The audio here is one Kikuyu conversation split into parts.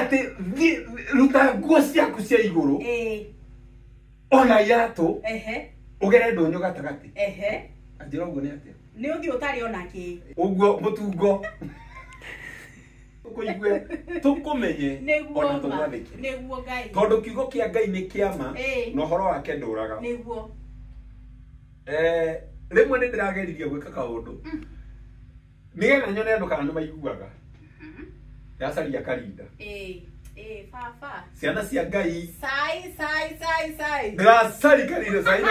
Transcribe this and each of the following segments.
Atĩ ruta nguo ciaku cia igũrũ ona iratũ ũgere ndũnyũ gatagatĩ. Anjĩra ũguo nĩ atĩa? Nĩ ũthiĩ ũtarĩ ona kĩ. Ũguo mũtungo. Tũkũigue, tũkũmenye ona tũgwathĩkĩre. Nĩguo Ngai. Tondũ kiugo kĩa Ngai nĩ kĩama na ũhoro wake ndũraga. Nĩguo. Rĩmwe nĩ ndĩrageririe gwĩka kaũndũ nĩgetha nyone andũ kana nĩ maiguaga. Ndacaria karinda. Baba. Ciana cia Ngai. Sai sai sai sai. Ndĩracari karinda sai no.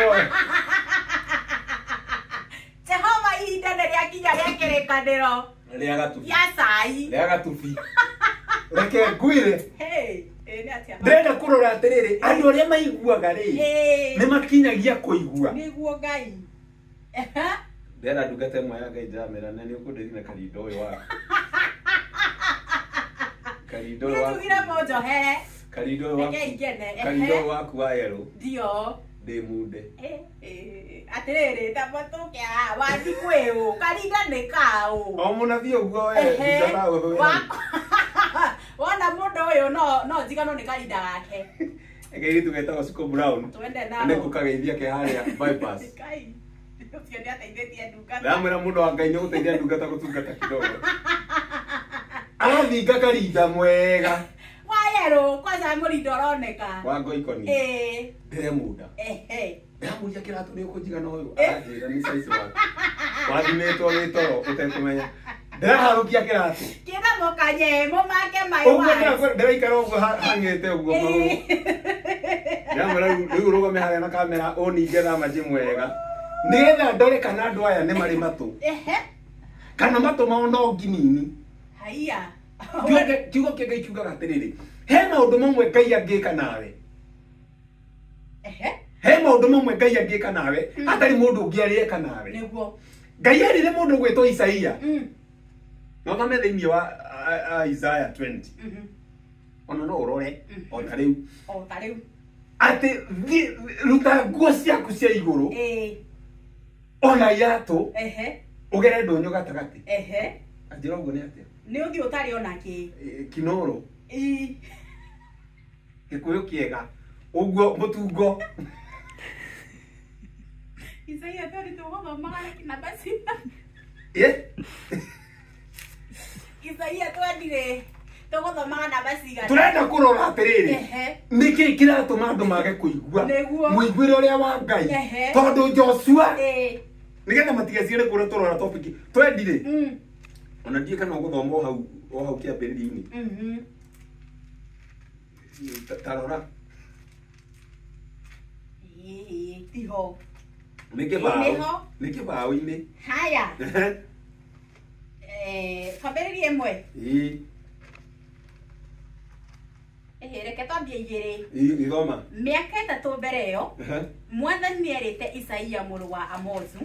Jehova ihinda nĩ rĩakinya rĩa kĩrĩkanĩro. Rĩa gatubi. Ya cai. Rĩa gatubi. Reke ngwĩre. Hey, nĩ atĩa? Ndĩrenda kũrora atĩrĩrĩ, andũ arĩa maiguaga rĩ, nĩ makinyagia kũigua. Nĩguo Ngai. Ndĩrenda ndungata ĩmwe ya Ngai ndĩramĩra na nĩ ũkũndĩri na karinda ũyũ waku. Karinda ũyũ waku. Nĩtugire mũnjohere. Karinda ũyũ waku. Reke ingene. Karinda ũyũ waku wa yellow. Ndio. Ndĩ munde. Atĩrĩrĩ, ta matũke haha, wathi kwĩ ũ? Karinda nĩ kaũ? O mũnabii ũguo we, ndungata ũyũ. Wona mũndũ ũyũ no njiganwo nĩ karinda gake. Kairĩtu getagwo Siko Brown. Twende nao. Nĩ ngũkageithia ke harĩa bypass. Ngai. Ũcio nĩ ateithĩtie ndungata. Ndamwĩra mũndũ wa Ngai nĩ ũgũteithia ndungata gũtungata kidogo. Arathinga karinda mwega. Wa yellow, kwanza mũrinda ũroneka. Wa ngoikoni. Ndĩremunda. Ndĩramũria kĩratũ nĩ ũkũnjigana ũyũ. Aranjĩra nĩ size waku. Wathimĩtwo wĩ toro ũtekũmenya. Ndĩraharũkia kĩratũ. Kĩna mũkanye, mũmake my Ũguo words. ndĩraikara ũguo hang'ĩte ũguo magũrũ. Ndĩramwĩra rĩu ũrũgame harĩa na kamera ũninge thamanjĩ mwega. Nĩgetha ndore kana andũ aya nĩ marĩ matũ. Kana matũ mao no nginini. Haiya. Kiugo kĩa Ngai kiugaga atĩrĩrĩ, he maũndũ mamwe Ngai angĩka nawe. He maũndũ mamwe Ngai angĩka nawe, hatarĩ mũndũ ũngĩ arĩeka nawe. Nĩguo. Ngai erire mũndũ ũgwĩtwo Isaia. No thome thĩinĩ wa Isaiah 20. Ona no ũrore o ta rĩu. O ta rĩu. Atĩ ruta nguo ciaku cia igũrũ. Ona iratũ. Ũgere ndũnyũ gatagatĩ. Anjĩra ũguo nĩ atĩa? Nĩ ũthiĩ ũtarĩ ona kĩ. Kinoro. Gĩkũyũ kĩega. Ũguo mũtungo. Isaia 30 tũgũthomaga namba cigana? Isaia 20 tũgũthomaga namba cigana? Tũrenda kũrora atĩrĩrĩ, nĩkĩ kĩratũma andũ mage kũigua mũiguĩre ũrĩa wa Ngai? Tondũ Joshua, nĩgetha matigecirie kũrĩa tũrora topic 20 rĩ, ona ndiũĩ kana ũgũthoma o hau kĩambĩrĩria-inĩ. Ta rora. Tiho. Nĩ kĩbaũ. Nĩ kĩbaũ-inĩ. Haya. Twambĩrĩrie ĩmwe. Reke twambie igĩrĩ. Ithoma. Mĩaka ĩtatũ mbere ĩyo, Mwathani nĩerĩte Isaia mũrũ wa Amozu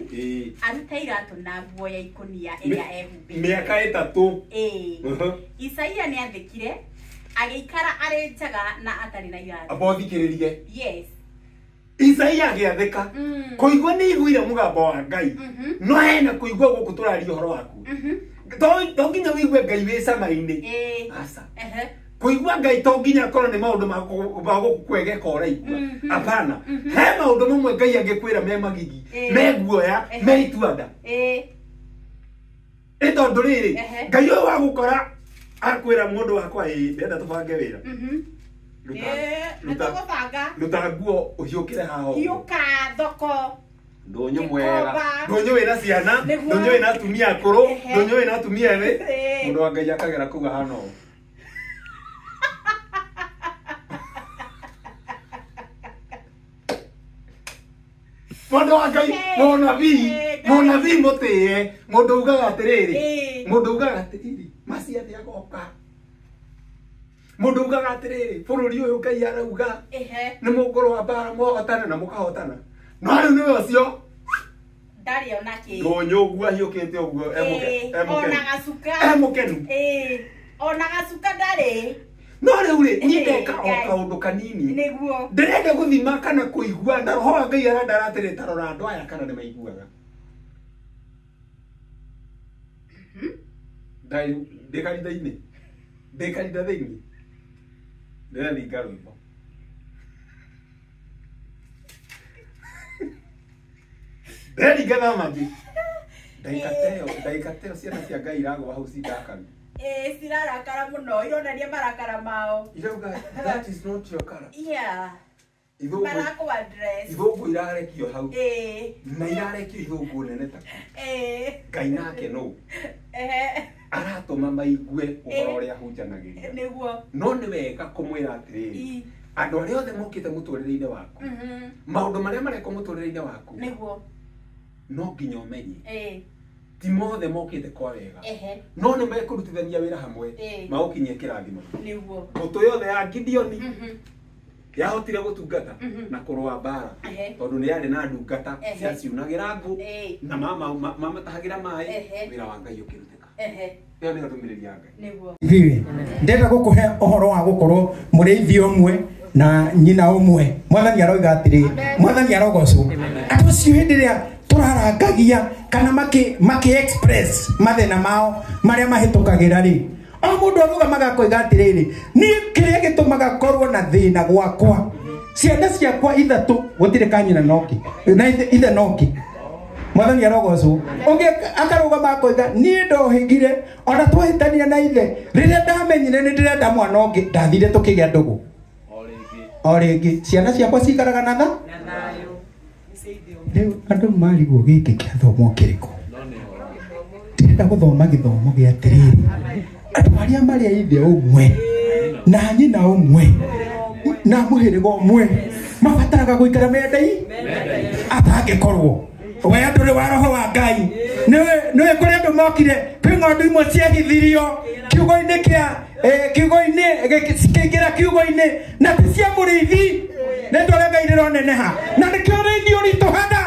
arute iratũ na nguo ya ikũnia ĩrĩa ehumbĩte. Mĩaka ĩtatũ. Isaia nĩathĩkire, agĩikara arĩ njaga na atarĩ na iratũ. Amba ũthikĩrĩrie. Yes. Isaia agĩathĩka. Kũigua nĩ iguire mũgambo wa Ngai. No hena kũigua gũkũ tũraria ũhoro waku. To nginya ũigue Ngai wĩ cama-inĩ. Aca. Kũigua Ngai to nginya akorwo nĩ maũndũ ma gũkwegeka ũraigua. Hapana. He maũndũ mamwe Ngai angĩkwĩra me magigi, me guoya, me ituanda. Ĩ tondũ rĩrĩ, Ngai ũyũ wa gũkora akwĩra mũndũ wakwa ĩ ndĩrenda tũbange wĩra. Ruta nguo ũhiũkĩre haha ũguo. Hiũka thoko. Ndũnyũ mwega. Ndũnyũ wĩna ciana, ndũnyũ wĩna atumia akũrũ, ndũnyũ wĩna atumia ethĩ. Mũndũ wa Ngai akagera kũu ahana ũũ. Mũndũ wa Ngai, mũnabii mũtĩe, mũndũ ugaga atĩrĩrĩ, mũndũ ugaga atĩrĩrĩ, Macia nĩ agoka. Mũndũ ugaga atĩrĩrĩ, bũrũri ũyũ Ngai arauga, nĩ mũkũrũa mbara mũhotane na mũkahotana. No rĩu nĩwe ũcio. Ndarĩ ona kĩ. Ndũnyũ ũguo ahiũkĩte ũguo, Ona gacuka. Emũkenu. Ona gacuka ndarĩ. No rĩu rĩ, niĩ ndeka o kaũndũ kanini. Nĩguo. Ndĩrenda gũthima kana kũigua, na roho wa Ngai arandara atĩrĩ, ta rora andũ aya kana nĩ maiguaga. Ndĩ karinda-inĩ. Ndĩ karinda thĩinĩ. Ndĩrathinga rwĩmbo. Ndĩraringa thamanji. Ndagĩka teo ciana cia Ngai iragwa hau cindakaru. Cirarakara mũno, ironania marakara mao. Irauga that is not your character. Yeah. Marakwa dress. Ithũngũ irarekio hau. Na irarekio ithũngũ nene ta. Ngai nake no. Aratũma maigue ũhoro ũrĩa ahunjanagĩria. Nĩguo. No nĩ wega kũmwĩra atĩrĩrĩ. Andũ arĩa othe mokĩte mũtũrĩre-inĩ waku. Maũndũ marĩa marekwo mũtũrĩre-inĩ waku. Nĩguo. No nginya ũmenye. Ti mothe mokĩte kwa wega. No nĩ mekũrutithania wĩra hamwe. Magũkinyie kĩrathimo. Nĩguo. Mbũtũ yothe ya Gideoni yahotire gũtungata na kũrũa mbara tondũ nĩ yarĩ na ndungata ciaciunagĩra ngũ na mamatahagĩra maĩ, wĩra wa Ngai ũkĩrutĩka. Ĩyo nĩyo ndũmĩrĩri ya Ngai. Nĩguo. Ndenda gũkũhe ũhoro wa gũkorwo mũrĩithi ũmwe na nyina ũmwe. Mwathani aroiga atĩrĩ, Mwathani arogocwo. Andũ acio hĩndĩ ĩrĩa tũrarangagia kana maki express mathĩna mao marĩa mahĩtũkagĩra rĩ, o mũndũ arũgamaga akoiga atĩrĩrĩ, niĩ kĩrĩa gĩtũmaga korwo na thĩna gwakwa, ciana ciakwa ithatũ gũtirĩ kanyina noki na ithe noki. Mwathani arogocwo. Ũngĩ akarũgama akoiga niĩ ndohĩgire ona twahĩtania na ithe, rĩrĩa ndamenyire nĩ ndĩrenda mwana ũngĩ, ndathire tũkĩgĩa ndũgũ o rĩngĩ. Ciana ciakwa cikaraga na tha. Rĩu andũ marigwo gĩkĩ kĩathomo kĩrĩkũ? Ndĩrenda gũthoma gĩthomo gĩa atĩrĩrĩ, andũ arĩa marĩ a ithe ũmwe na nyina ũmwe na mũhĩrĩga ũmwe mabataraga gũikara mendai atangĩkorwo we andũ nĩ wa roho wa Ngai. Nĩwe kũrĩ andũ mokire kwĩ ng'ondu imwe ciehithirio kiugo-inĩ kĩa kiugo-inĩ cikĩingĩra kiugo-inĩ na ti cia mũrĩithi. Rĩtwa rĩa Ngai rĩroneneha na nĩkĩo ũrĩithi ũritũhaga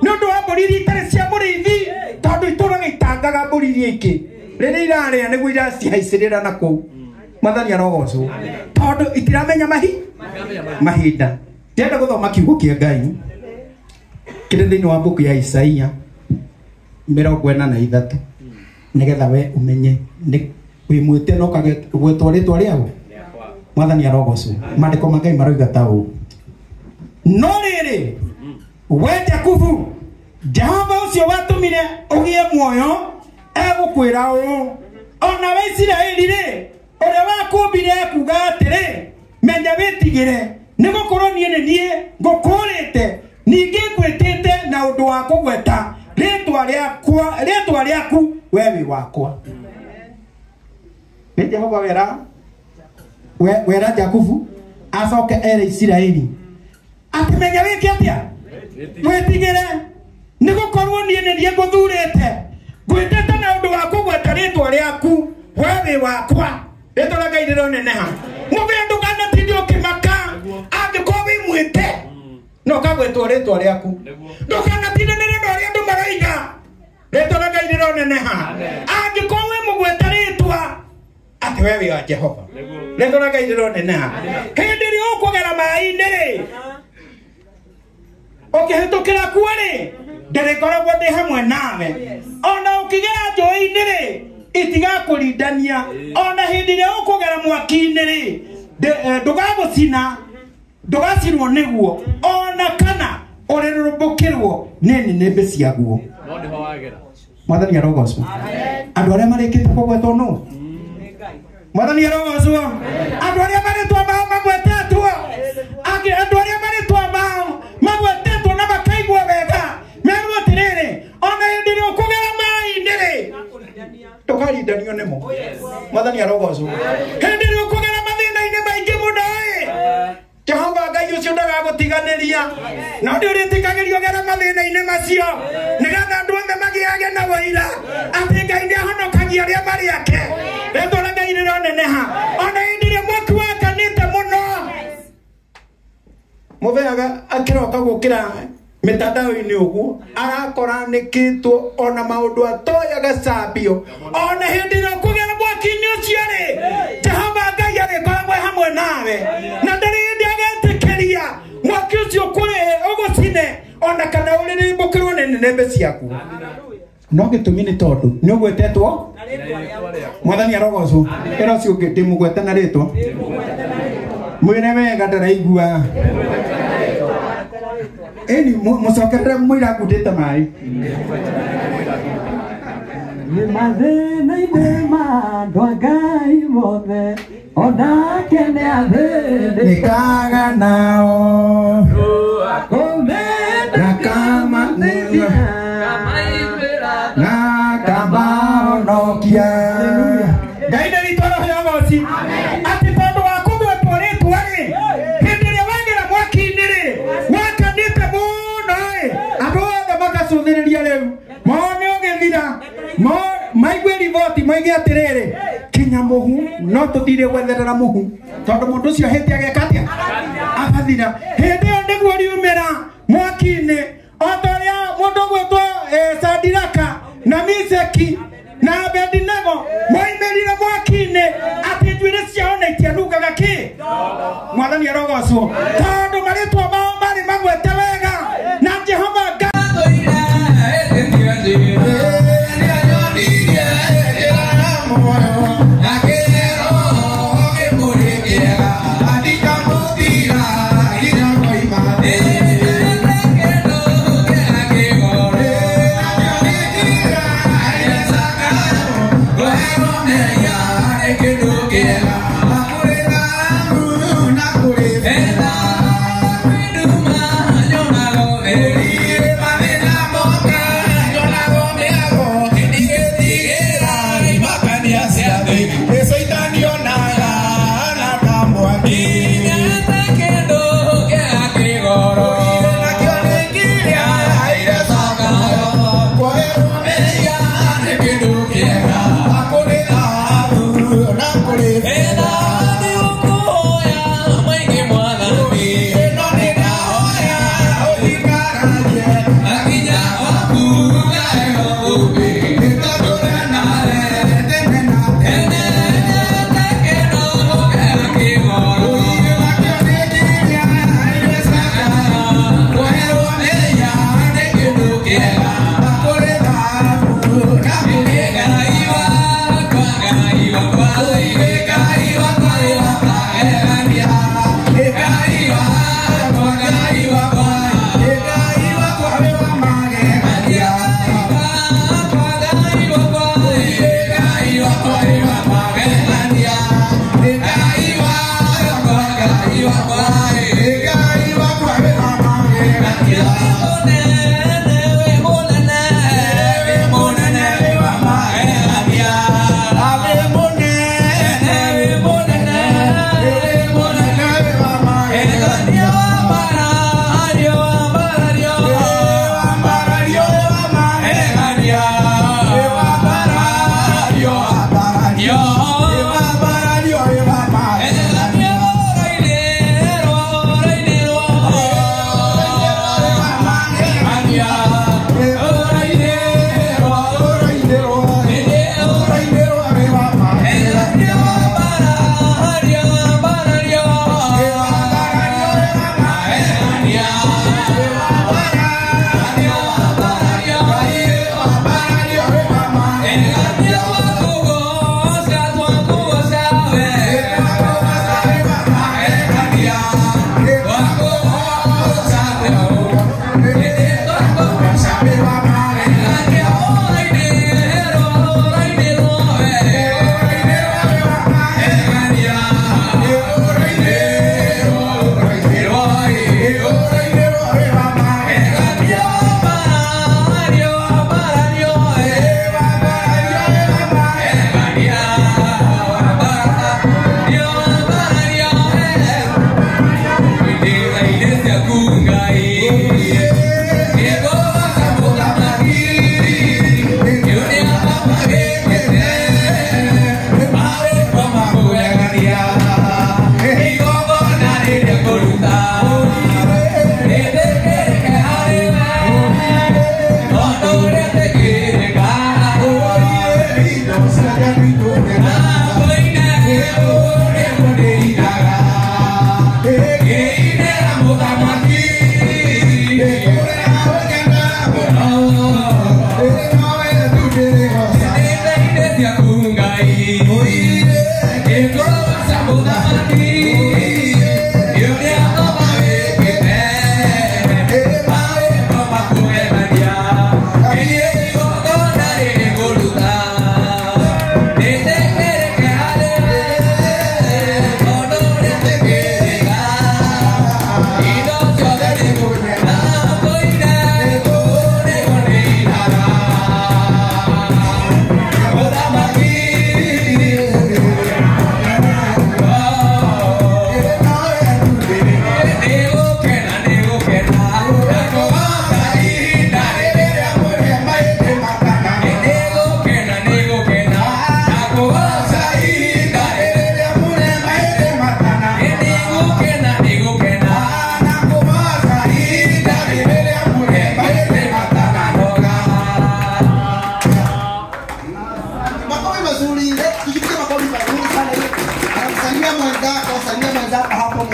nĩ ũndũ wa mbũri iria itarĩ cia mũrĩithi, tondũ itũraga itangaga mbũri iria ingĩ rĩrĩa irarĩa nĩguo iracihaicĩrĩra na kũu. Mwathani arogocwo tondũ itiramenya mahinda. Ndĩrenda gũthoma kiugo kĩa Ngai kĩrĩ thĩinĩ wa mbuku ya Isaia 43 nĩgetha we ũmenye nĩ wĩ mwĩte no kagwetwo rĩtwa rĩaũ. Mwathani arogocwo. Maandĩko ma Ngai maroiga ta ũũ: no rĩrĩ, we Jakubu, Jehova ũcio watũmire ũgĩe muoyo egũkwĩra ũũ, ona we Isiraeli rĩ, ũrĩa wakũmbire ekuga atĩrĩ, menya wĩtigĩre, nĩgũkorwo niĩ nĩ niĩ ngũkũũrĩte, ningĩ ngwĩtĩte na ũndũ wa kũgweta rĩtwa rĩaku, we wĩ wakwa. Nĩ Jehova wera Jakubu acoke ere Isiraeli atĩ menya wĩke atĩa? Wĩtigĩre, nĩgũkorwo niĩ nĩ niĩ ngũthurĩte, ngwĩtĩte na ũndũ wa kũgweta rĩtwa rĩaku, we wĩ wakwa. Rĩtwa rĩa Ngai rĩroneneha. Mũthenya ndũkanatinde ũkĩmaka angĩkorwo wĩ mwĩte no kagwetwo rĩtwa rĩaku. Ndũkanatindĩrĩre na ũrĩa andũ maroiga. Rĩtwa rĩa Ngai rĩroneneha. Angĩkorwo wĩ mũgweta rĩtwa atĩ we wĩ wa Jehova. Rĩtwa rĩa Ngai rĩroneneha. Hĩndĩ ĩrĩa ũkũgera maĩ-inĩ rĩ, ũkĩhĩtũkĩra kuo rĩ, ndĩrĩkoragwo ndĩ hamwe nawe. Ona ũkĩgera njũĩ-inĩ rĩ, itigakũrindania. Ona hĩndĩ ĩrĩa ũkũgera mwaki-inĩ rĩ, ndũgagũcina, ndũgacinwo nĩguo, ona kana ũrĩrũmbũkĩrwo nĩ nĩnĩmbĩ ciaguo. Mwathani arogocwo. Andũ arĩa marĩkĩte kũgwetwo nũ? Mwathani arogocwo. Andũ arĩa marĩtwa mao magwetetwo, andũ arĩa marĩtwa mao magwetetwo na makaigua wega, merwo atĩrĩrĩ, ona hĩndĩ ĩrĩa ũkũgera maĩ-inĩ rĩ, ndũkarindanio nĩmo. Mwathani arogocwo. Hĩndĩ ĩrĩa ũkũgera mathĩna-inĩ maingĩ mũno ĩ, Jehova Ngai ũcio ndagagũtiganĩria, no ndĩũrĩtĩkagĩrio gera mathĩna-inĩ macio, nĩgetha andũ othe magĩage na ũira atĩ Ngai nĩahonokagia arĩa marĩ ake. Rĩtwa rĩa Ngai rĩroneneha. Ona hĩndĩ ĩrĩa mwaki wakanĩte mũno, mũbeaga akĩroka gũkĩra mitandao-inĩ ũguo arakora nĩkĩtwo ona maũndũ atoyaga cambio. Ona hĩndĩ ĩrĩa ũkũgera mwaki-inĩ ũcio rĩ, Jehova Ngai arĩkoragwo hamwe nawe, na ndarĩ hĩndĩ agetĩkĩria mwaki ũcio ũgũcine ona kana ũrĩrĩmbũkĩrwo nĩ nĩnĩmbĩ ciaku. No gĩtũmi nĩ tondũ nĩ ũgwetetwo. Mwathani arogocwo. Ĩra ũcio ũngĩ, ndĩmũgwete na rĩtwa. Mwĩre wega ndaraigua. Eni mũcokerere mũira ngundĩte maĩ. Nĩ mathĩna-inĩ ma andũ a Ngai mothe, onake nĩ athĩnĩkaga nao. Kũmenda Kamateithia na kamahonokia. Ngai nĩ witũ roho ya ũgoci. Atĩ tondũ wa kũgwetwo rĩtwa rĩ, hĩndĩ ĩrĩa wagera mwaki-inĩ rĩ, wakanĩte mũno ĩ, andũ othe magacũthĩrĩria rĩu mone ũgĩthira, maigue riboti moige atĩrĩrĩ, kinya mũhu no tũthire gwetherera mũhu tondũ mũndũ ũcio hĩndĩ ageka atĩa agathira. Hĩndĩ ĩyo nĩguo riumĩra mwaki-inĩ o ta ũrĩa mũndũ ũgwĩtwo Sadiraka na Miseki na Abednego moimĩrire mwaki-inĩ atĩ njuĩrĩ ciao na itianungaga kĩ. Mwathani arogocwo tondũ marĩtwa mao marĩ magwete wega na Jehova Ngai. Yo.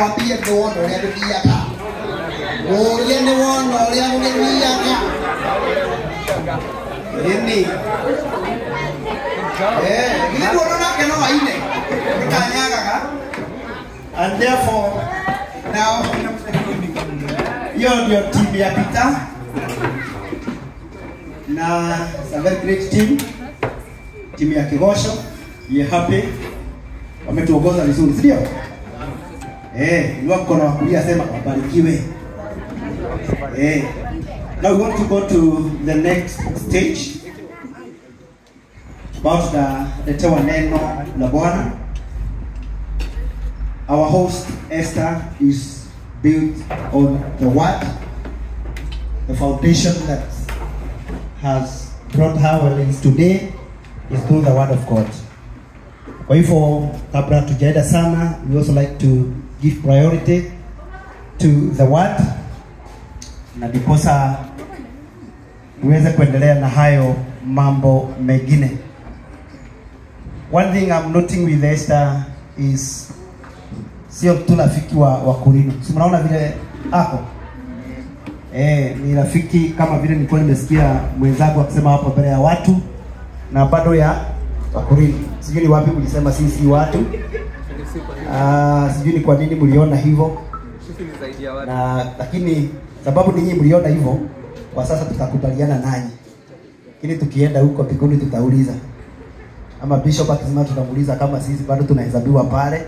Mwambie nĩ wona ũrĩa gũthiaga. Mũrie nĩ wona ũrĩa gũgĩthiaga. Ĩni. Githĩ ndũona nake no aine. Nĩkanyagaga. And therefore now hiyo ndio team ya Peter. Na it's a very great team. Timu ya Kigosho, we are happy. Wametuongoza vizuri, si ndio? Inua mkono wa kulia sema wabarikiwe. Now we want to go to the next stage. About tutaletewa neno la Bwana. Our host Esther is built on the word, the foundation that has brought her where today is through the word of God. Kwa hivyo kabla tujaenda sana, we also like to give priority to the word, na ndiposa tuweze kuendelea na hayo mambo mengine. One thing I'm noting with Esther is sio tu rafiki wa Korino. Si mnaona vile ako? Ni rafiki kama vile nilikuwa nimesikia mwenzangu akisema hapo mbele ya watu na bado ya Wakorino. Sijui ni wapi mlisema sisi watu. Sijui ni kwa nini mliona hivyo. Na lakini sababu ninyi mliona hivyo, kwa sasa tutakubaliana nanyi. Lakini tukienda huko mbinguni tutauliza. Ama bishop akisema tutamuuliza kama sisi bado tunahesabiwa pale.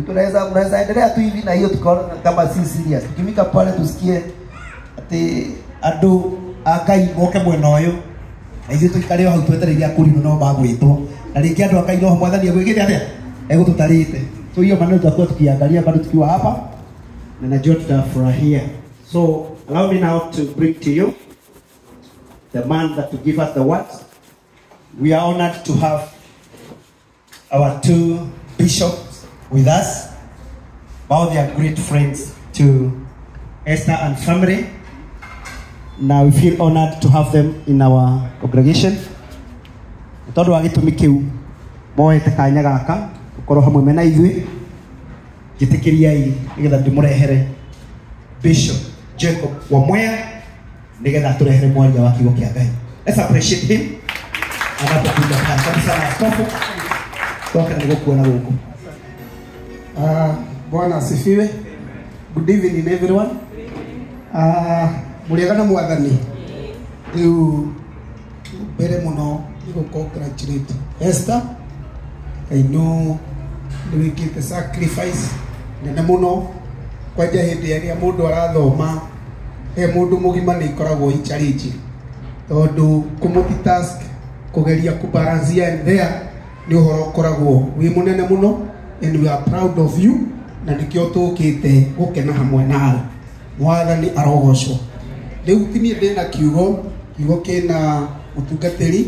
Tunaweza endelea tu hivi na hiyo tukaona kama si serious. Tukifika pale tusikie ati andu akai moke mwena uyu. Na ithuĩ tũikare o hau twetereire akũrinũ no magwĩtwo. Na rĩngĩ andũ a Ngai no mwathani egwĩkĩte atĩa? Egũtũtarĩte. So hiyo maneno tutakuwa tukiangalia bado tukiwa hapa na najua tutafurahia. So allow me now to bring to you the man that will give us the words. We are honored to have our two bishops with us. Both they are great friends to Esther and family. Now we feel honored to have them in our congregation. Tondu wa gitumi kiu moete kanya gaka gukorwo hamwe mena ithuĩ, njĩtĩkĩriai nĩgetha ndĩmũrehere Bishop Jacob Wamwea nĩgetha atũrehere mwaria wa kiugo kĩa Ngai. Let's appreciate him anapokuja pale. Kabisa na askofu toka nĩgũkuona gũkũ. Bwana asifiwe. Good evening everyone. Mũrĩega na mwathani. Rĩu mbere mũno nĩ congratulate Esther. I know nĩ wĩkĩte sacrifice nene mũno kwanja hĩndĩ ĩrĩa mũndũ arathoma he mũndũ mũgima nĩ ikoragwo i challenge tondũ kũ multitask kũgeria kũ balance here and there nĩ ũhoro ũkoragwo wĩ mũnene mũno, and we are proud of you na nĩkĩo tũkĩte gũkena hamwe nawe. Mwathani arogocwo. Rĩu ti niĩ ndĩna kiugo kĩna mũtungatĩri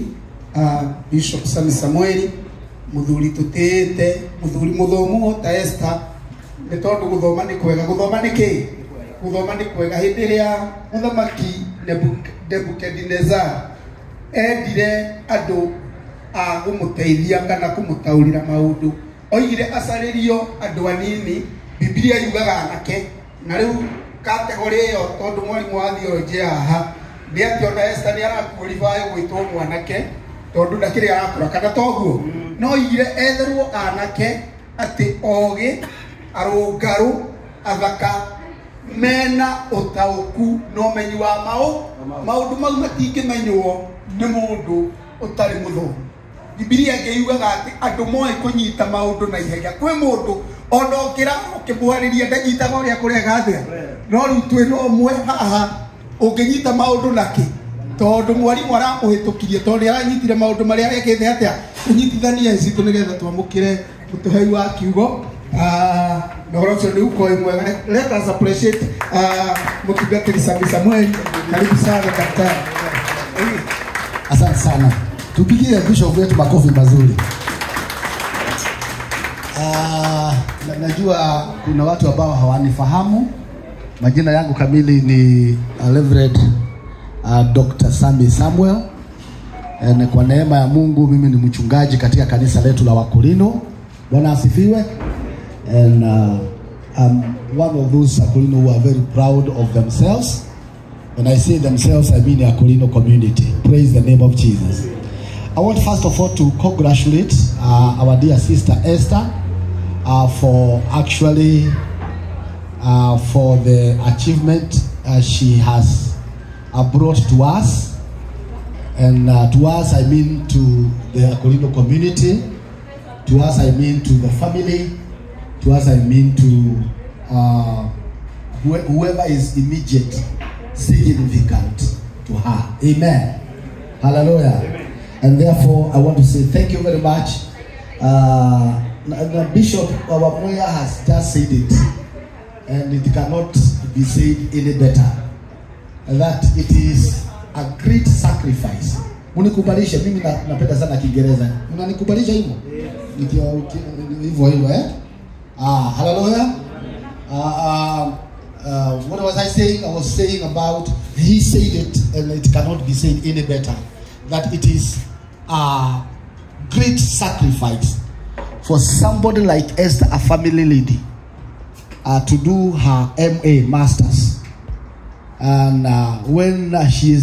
Bishop Sami Samueli, mũthuri tũtĩĩte, mũthuri mũthomu ta Esther, nĩ tondũ gũthoma nĩ kwega. Gũthoma nĩ kĩ? Gũthoma nĩ kwega. Hĩndĩ ĩrĩa mũthamaki Nebukadnezar endire andũ a kũmũteithia kana kũmũtaũrĩra maũndũ, oigire acarĩrio andũ anini. Biblia yugaga anake, na rĩu kategori ĩyo tondũ mwarimũ wa theology haha nĩ akĩona Esther nĩ araqualify gwĩtwo mwanake tondũ ndakĩrĩ arakũra kana toguo, no oigire etherwo anake atĩ ogĩ, arũngarũ, athaka, mena ũtaũku na ũmenyi wa maũndũ mau matingĩmenywo nĩ mũndũ ũtarĩ mũthomu. Biblia ĩngĩ yugaga atĩ andũ moĩ kũnyita maũndũ na ihenya. Kwĩ mũndũ ona ũkĩra ũkĩmwarĩria ndanyitaga ũrĩa kũrega atĩa, no rĩu twĩ na ũmwe haha ũngĩnyita maũndũ nakĩ, tondũ mwarimũ aramũhĩtũkirie tondũ nĩ aranyitire maũndũ marĩa arekĩte atĩa kũnyitithania citũ nĩgetha twamũkĩre mũtũhei wa kiugo. Na ũhoro ũcio nĩ ũkorwo wĩ mwega. Let us appreciate mũtungatĩri Sami Samuel. Karibu sana daktari. Asante sana. Tupigie bishop wetu makofi mazuri. Najua kuna watu ambao hawanifahamu. Majina yangu kamili ni Reverend Dr. Sami Samuel. Na kwa neema ya Mungu mimi ni mchungaji katika kanisa letu la Wakorino. Bwana asifiwe. And I'm one of those Akorino who are very proud of themselves. When I say themselves, I mean the Akorino community. Praise the name of Jesus. I want first of all to congratulate our dear sister Esther for actually for the achievement she has brought to us. And to us, I mean to the Akorino community. To us, I mean to the family. To us, I mean to whoever is immediate, significant to her. Amen. Hallelujah. Amen. And therefore, I want to say thank you very much. Bishop Wamuya has just said it, and it cannot be said any better, that it is a great sacrifice. Munikubalisha, mimi napenda sana Kiingereza. Unanikubalisha hivyo? Hivyo hivyo, eh? Ah, hallelujah. What was I saying? I was saying about, he said it, and it cannot be said any better, that it is a great sacrifice for somebody like Esther, a family lady, to do her MA, Masters. And when she is